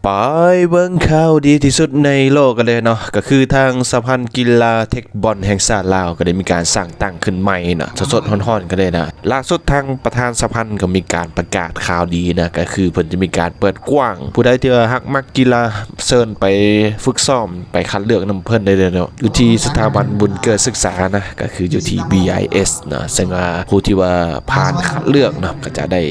ໄປເບິ່ງຂ່າວດີທີ່ສຸດໃນໂລກກັນເລີຍເນາະ ກໍຄືທາງສະຫະພັນກິລາເທັກບອນແຫ່ງຊາດລາວ ກໍໄດ້ມີການສ້າງຕັ້ງຂຶ້ນໃໝ່ເນາະ ສົດໆຮ້ອນໆກັນເລີຍນະ. ລ່າສຸດທາງປະທານສະຫະພັນກໍມີການປະກາດຂ່າວດີນະ ກໍຄືເພິ່ນຈະມີການເປີດກວ້າງ ຜູ້ໃດທີ່ວ່າຮັກມັກກິລາ ເຊີນໄປຝຶກຊ້ອມ ໄປຄັດເລືອກນຳເພິ່ນໄດ້ເລີຍເນາະ ຢູ່ທີ່ສະຖາບັນບຸນເກີດສຶກສານະ ກໍຄືຢູ່ທີ່ ບີໄອເອສ ເນາະ. ເຊິ່ງວ່າຜູ້ທີ່ວ່າຜ່ານຄັດເລືອກເນາະ ກໍຈະໄດ້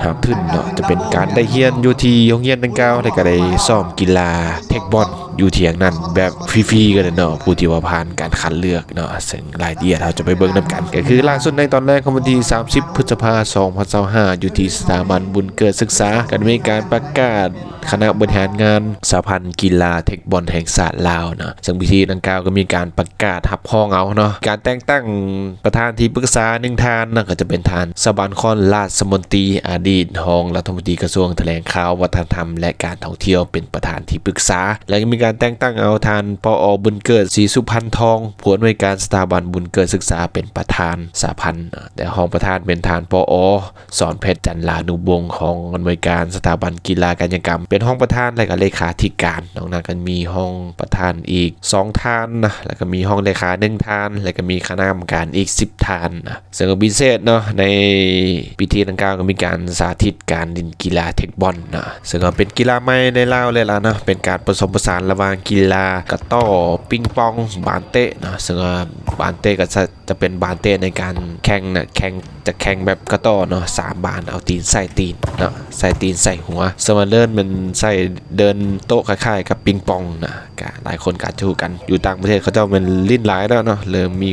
ຮັບທຶນເນາະ ຈະເປັນການໄດ້ຮຽນຢູ່ທີ່ໂຮງຮຽນດັ່ງກ່າວ ແລະກໍໄດ້ຊ້ອມກິລາເທັກບອນຢູ່ທີ່ແຫ່ງນັ້ນແບບຟຣີໆກັນເນາະ ຜູ້ທີ່ວ່າຜ່ານການຄັດເລືອກເນາະ. ເຊິ່ງລາຍລະອຽດເຮົາຈະໄປເບິ່ງນຳກັນ ກໍຄືລ່າສຸດໃນຕອນແລງຂອງວັນທີສາມສິບ ພຶດສະພາ ສອງພັນຊາວຫ້າ ຢູ່ທີ່ສະຖາບັນບຸນເກີດສຶກສາ ກໍໄດ້ມີການປະກາດ ຄະນະບໍລິຫານງານສະຫະພັນກິລາເທັກບອນແຫ່ງຊາດລາວເນາະ ເຊິ່ງພິທີດັ່ງກ່າວກໍມີການປະກາດຮັບຮອງເອົາເນາະ ການແຕ່ງຕັ້ງປະທານທີ່ປຶກສາໜຶ່ງທ່ານເນາະ ກໍຈະເປັນທ່ານ ສະຫວັນຄອນ ລາດສະມົນຕີ ອະດີດຮອງລັດຖະມົນຕີກະຊວງຖະແຫຼງຂ່າວ ວັດທະນະທຳ ແລະ ການທ່ອງທ່ຽວ ເປັນປະທານທີ່ປຶກສາ ແລະ ກໍມີການແຕ່ງຕັ້ງເອົາທ່ານ ປອ ບຸນເກີດ ສີສຸພັນທອງ ຜູ້ອຳນວຍການສະຖາບັນບຸນເກີດສຶກສາ ເປັນປະທານສະຫະພັນ ແລະ ຮອງປະທານເປັນທ່ານ ປອ ສອນເພັດ ຈັນລານຸວົງ ຮອງອຳນວຍການສະຖາບັນກິລາກາຍະກຳ ເປັນຮອງປະທານ ແລະ ກະເລຂາທິການ. ນອກນັ້ນກໍມີຮອງປະທານອີກສອງທ່ານນະ ແລະ ກໍມີຮອງເລຂາໜຶ່ງທ່ານ ແລະ ກໍມີຄະນະກຳມະການອີກສິບທ່ານນະ. ເຊິ່ງກໍພິເສດເນາະ ໃນພິທີດັ່ງກ່າວກໍມີການສາທິດການຫຼິ້ນກິລາເທັກບອນນະ ເຊິ່ງກໍເປັນກິລາໃໝ່ໃນລາວເລີຍລະເນາະ ເປັນການປະສົມປະສານລະຫວ່າງກິລາກະຕໍ້, ປິງປອງ, ບານເຕະເນາະ. ເຊິ່ງວ່າບານເຕະກໍຈະ ຈະເປັນບານເຕະໃນການແຂ່ງນະ ແຂ່ງ ຈະແຂ່ງແບບກະຕໍ້ເນາະ ສາມບານ ເອົາຕີນໃສ່ຕີນເນາະ ໃສ່ຕີນໃສ່ຫົວ. ສ່ວນວ່າເດີ່ນແມ່ນໃສ່ເດີ່ນໂຕະ ຄ້າຍໆກັບປິງປອງນະ ກະຫຼາຍຄົນກະຈະຮູ້ກັນ ຢູ່ຕ່າງປະເທດເຂົາເຈົ້າແມ່ນຫຼິ້ນຫຼາຍແລ້ວເນາະ ເລີ່ມມີ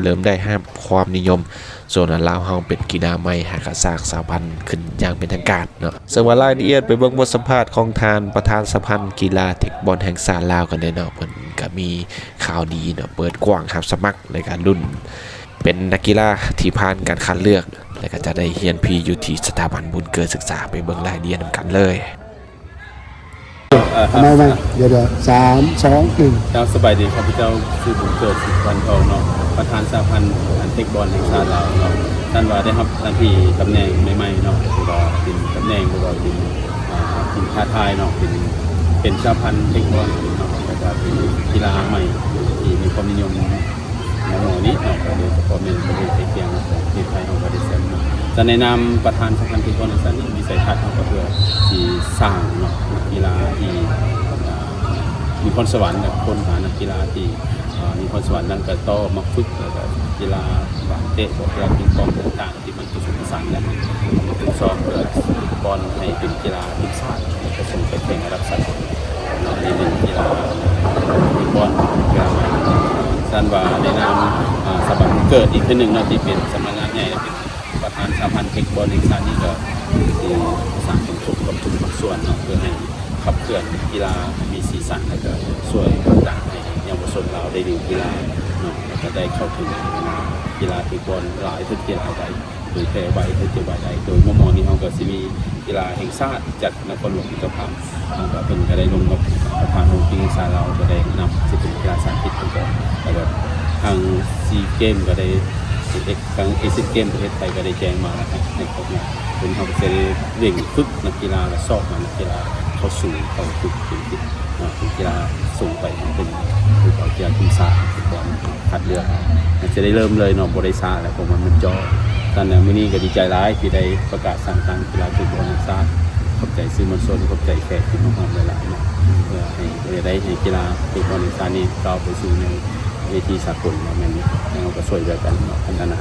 ເລີ່ມໄດ້ຮັບຄວາມນິຍົມ. ສ່ວນລາວເຮົາເປັນກິລາໃໝ່ ຫາກະສ້າງສະຫະພັນຂຶ້ນຢ່າງເປັນທາງການເນາະ. ເຊິ່ງວ່າລາຍລະອຽດໄປເບິ່ງບົດສຳພາດຂອງທ່ານປະທານສະຫະພັນກິລາເທັກບອນແຫ່ງຊາດລາວກັນເດີເນາະ ເພິ່ນກະມີ ຂ່າວດີເນາະ ເປີດກວ້າງຮັບສະໝັກ ແລະ ກະລຸ້ນເປັນນັກກິລາທີ່ຜ່ານການຄັດເລືອກ ແລະ ກະຈະໄດ້ຮຽນຟຣີຢູ່ທີ່ສະຖາບັນບຸນເກີດສຶກສາ. ໄປເບິ່ງລາຍລະອຽດນຳກັນເລີຍ. ເອີ ເອົາໃໝ່ ເອົາໃໝ່ ດຽວ ດຽວ ສາມ ສອງ ໜຶ່ງ. ເຈົ້າ ສະບາຍດີ ຂ້າພະເຈົ້າຊື່ບຸນເກີດ ສີສຸພັນທອງເນາະ ປະທານສະຫະພັນເທັກບອນແຫ່ງຊາດລາວເນາະ. ທ່ານວ່າໄດ້ຮັບໜ້າທີ່ຕຳແໜ່ງໃໝ່ໆເນາະ ຖືວ່າເປັນຕຳແໜ່ງ ຫຼືວ່າເປັນ ອ່າ ສິ່ງທ້າທາຍເນາະ ເປັນ ເປັນສະຫະພັນເທັກບອນເນາະ ແລ້ວກະເປັນກິລາໃໝ່ທີ່ມີຄວາມນິຍົມໃນໂມງນີ້ເນາະ ໂດຍສະເພາະແມ່ນປະເທດໃກ້ຄຽງຂອງປະເທດໄທເຮົາກໍໄດ້ແຊ້ມເນາະ. ຈະໃນນາມປະທານສະຫະພັນເທັກບອນແຫ່ງຊາດນີ້ ວິໄສທັດເຮົາກໍເພື່ອຊິສ້າງເນາະ ນັກກິລາທີ່ ອ່າ ມີພອນສະຫວັນ ແລະ ຄົ້ນຫານັກກິລາທີ່ ອ່າ ມີພອນສະຫວັນ ດັ່ງກະຕໍ້ ມັກຝຶກ ແລ້ວກະກິລາບານເຕະ ບອກ ກິລາປິງປອງຕ່າງໆ ທີ່ມັນປະສົມປະສານກັນ ເອົາມາຝຶກຊ້ອມເພື່ອຝຶກບອນໃຫ້ເປັນກິລາທີມຊາດ ແລ້ວກໍສົ່ງໄປແຂ່ງລະດັບສາກົນເນາະ. ນີ້ເປັນກິລາເຕະບອນ ກິລາໃໝ່. ຊັ້ນວ່າໃນນາມ ອ່າ ສະຫະພັນເກີດອີກເທື່ອໜຶ່ງເນາະ ທີ່ເປັນສຳນັກງານໃຫຍ່ ແລະ ເປັນປະທານສະຫະພັນເທັກບອນແຫ່ງຊາດນີ້ ກໍຊິປະສານສົມທົບກັບທຸກພາກສ່ວນເນາະ ເພື່ອໃຫ້ຂັບເຄື່ອນກິລາໃຫ້ມີສີສັນ ແລ້ວກໍຊ່ວຍຜັກດັນໃຫ້ເຍົາວະຊົນລາວໄດ້ຫຼິ້ນກິລາເນາະ ແລ້ວກໍໄດ້ເຂົ້າເຖິງ ອ່າ ກິລາເຕະບອນຫຼາຍເທົ່າທີ່ຫຼາຍໄດ້ ເຜີຍແຜ່ໄວເທົ່າທີ່ໄວໄດ້. ໂດຍມໍ່ໆນີ້ເຮົາກໍຊິມີກິລາແຫ່ງຊາດຈັດນະຄອນຫຼວງເປັນເຈົ້າພາບ ແລ້ວກໍເພິ່ນກໍໄດ້ລົງມາ ປະທານອົງກິລາແຫ່ງຊາດລາວກໍໄດ້ນຳ ຊິເປັນກິລາສາທິດເພິ່ນກໍ ແລ້ວກໍທາງຊີເກມກໍໄດ້ ເອັກ ທາງເອຊຽນເກມປະເທດໄທກໍໄດ້ແຈ້ງມາແລ້ວໃຫ້ ໃຫ້ຄອບງານ ເພິ່ນ ເຮົາກໍຈະໄດ້ເລັ່ງຝຶກນັກກິລາ ແລະ ຊອກຫານັກກິລາເຂົ້າສູ່ ເຂົ້າຝຶກເປັນ ເປັນ ອ່າ ເປັນກິລາສົ່ງໄປເປັນຜູ້ເຂົ້າກິລາທີມຊາດເຕະບອນ ຄັດເລືອກເອົາ ອາດຈະໄດ້ເລີ່ມເລີຍເນາະ ບໍ່ໄດ້ຊ້າແລ້ວ ເພາະວ່າມັນຈ່ອຍ. ຊັ້ນແລ້ວ ມື້ນີ້ກໍດີໃຈຫຼາຍທີ່ໄດ້ປະກາດສ້າງຕັ້ງກິລາເຕະບອນແຫ່ງຊາດ. ຂອບໃຈສື່ມວນຊົນ ຂອບໃຈແຂກທີ່ມາຮ່ວມຫຼາຍໆເນາະ ເພື່ອໃຫ້ ເພື່ອໄດ້ໃຫ້ກິລາເຕະບອນແຫ່ງຊາດນີ້ກ້າວໄປສູ່ໃນເວທີສາກົນເນາະ. ແມ່ນ ແລ້ວເຮົາກໍຊ່ວຍເຫຼືອກັນເນາະ ພັດທະນາ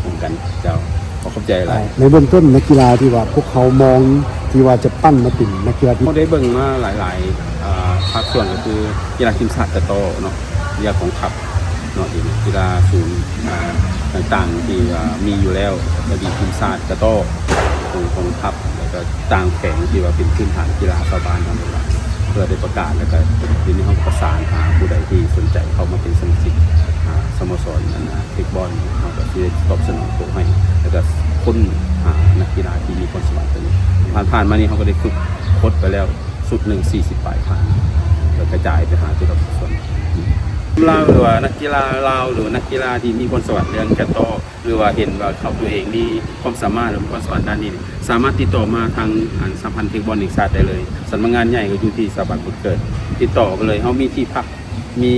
ຮ່ວມກັນ. ເຈົ້າ ຂໍຂອບໃຈຫຼາຍ. ໃນເບື້ອງຕົ້ນ ນັກກິລາທີ່ວ່າພວກເຂົາມອງ ທີ່ວ່າຈະປັ້ນມາເປັນນັກກິລາທີ່ ເຮົາໄດ້ເບິ່ງມາຫຼາຍໆ ອ່າ ພາກສ່ວນ ກໍຄືກິລາທີມຊາດກະຕໍ້ເນາະ ກິລາກອງທັບເນາະ ທີ່ກິລາສູນ ອ່າ ຕ່າງໆ ທີ່ວ່າມີຢູ່ແລ້ວ ອະດີດທີມຊາດກະຕໍ້ ຂອງກອງທັບ ແລ້ວກໍຕ່າງແຂວງທີ່ວ່າເປັນພື້ນຖານກິລາຊາວບ້ານເຮົານີ້ລະ ເພື່ອໄດ້ປະກາດ ແລ້ວກໍດຽວນີ້ເຮົາກໍປະສານຫາຜູ້ໃດທີ່ສົນໃຈເຂົ້າມາເປັນສະມາຊິກ ອ່າ ສະໂມສອນ ອັນ ເຕະບອນ ເຮົາກໍຊິໄດ້ຕອບສະໜອງໂຕໃຫ້ ແລ້ວກໍຄົ້ນຫານັກກິລາທີ່ມີພອນສະຫວັນຕົວນີ້. ຜ່ານໆມານີ້ເຮົາກໍໄດ້ຝຶກຄົດໄປແລ້ວຊຸດໜຶ່ງ ສີ່ສິບປາຍທ່ານ ແລ້ວກະຈາຍໄປຫາແຕ່ລະພາກສ່ວນ. ລາວ ຫຼືວ່ານັກກິລາລາວ ຫຼືວ່ານັກກິລາທີ່ມີພອນສະຫວັນເລື່ອງແຄດຕໍ ຫຼືວ່າເຫັນວ່າເຂົາ ຕົວເອງມີຄວາມສາມາດ ຫຼືມີພອນສະຫວັນດ້ານນີ້ ສາມາດຕິດຕໍ່ມາທາງອັນສະຫະພັນເທກບອນແຫ່ງຊາດໄດ້ເລີຍ. ສຳນັກງານໃຫຍ່ກໍຢູ່ທີ່ສະຫະບັນບຸນເກີດ ຕິດຕໍ່ໄປເລີຍ. ເຮົາມີທີ່ພັກ ມີ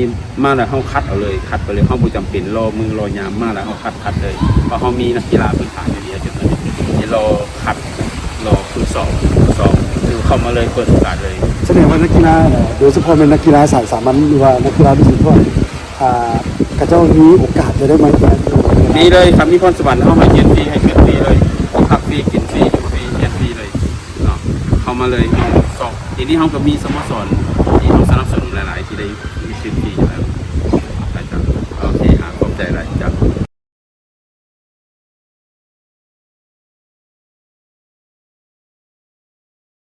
ມາແລ້ວເຮົາຄັດເອົາເລີຍ ຄັດໄປເລີຍ. ເຮົາບໍ່ຈຳເປັນລໍມື້ລໍຍາມ ມາແລ້ວເຮົາຄັດ ຄັດເລີຍ ເພາະເຮົາມີນັກກິລາພື້ນຖານຢູ່ດີ ຈຳນວນນີ້ ທີ່ລໍຄັດ ລໍຝຶກຊ້ອມ ຝຶກຊ້ອມ ຄືເຂົ້າມາເລີຍ ເປີດໂອກາດເລີຍ. ສະແດງວ່ານັກກິລາ ໂດຍສະເພາະແມ່ນນັກກິລາສາຍສາມັນ ຫຼືວ່ານັກກິລາດິວິຊັນທອຍ ອ່າ ເຂົາເຈົ້າມີໂອກາດຈະໄດ້ມາຮຽນຢູ່ ມີເລີຍ. ຄັນມີພອນສະຫວັນ ເຮົາໃຫ້ຮຽນຟຣີ ໃຫ້ເກີດຟຣີເລີຍ ພັກຟຣີ ກິນຟຣີ ຢູ່ຟຣີ ຮຽນຟຣີເລີຍເນາະ. ເຂົ້າມາເລີຍ ເຮົາຊອກ ທີນີ້ເຮົາກໍມີສະໂມສອນທີ່ເຮົາ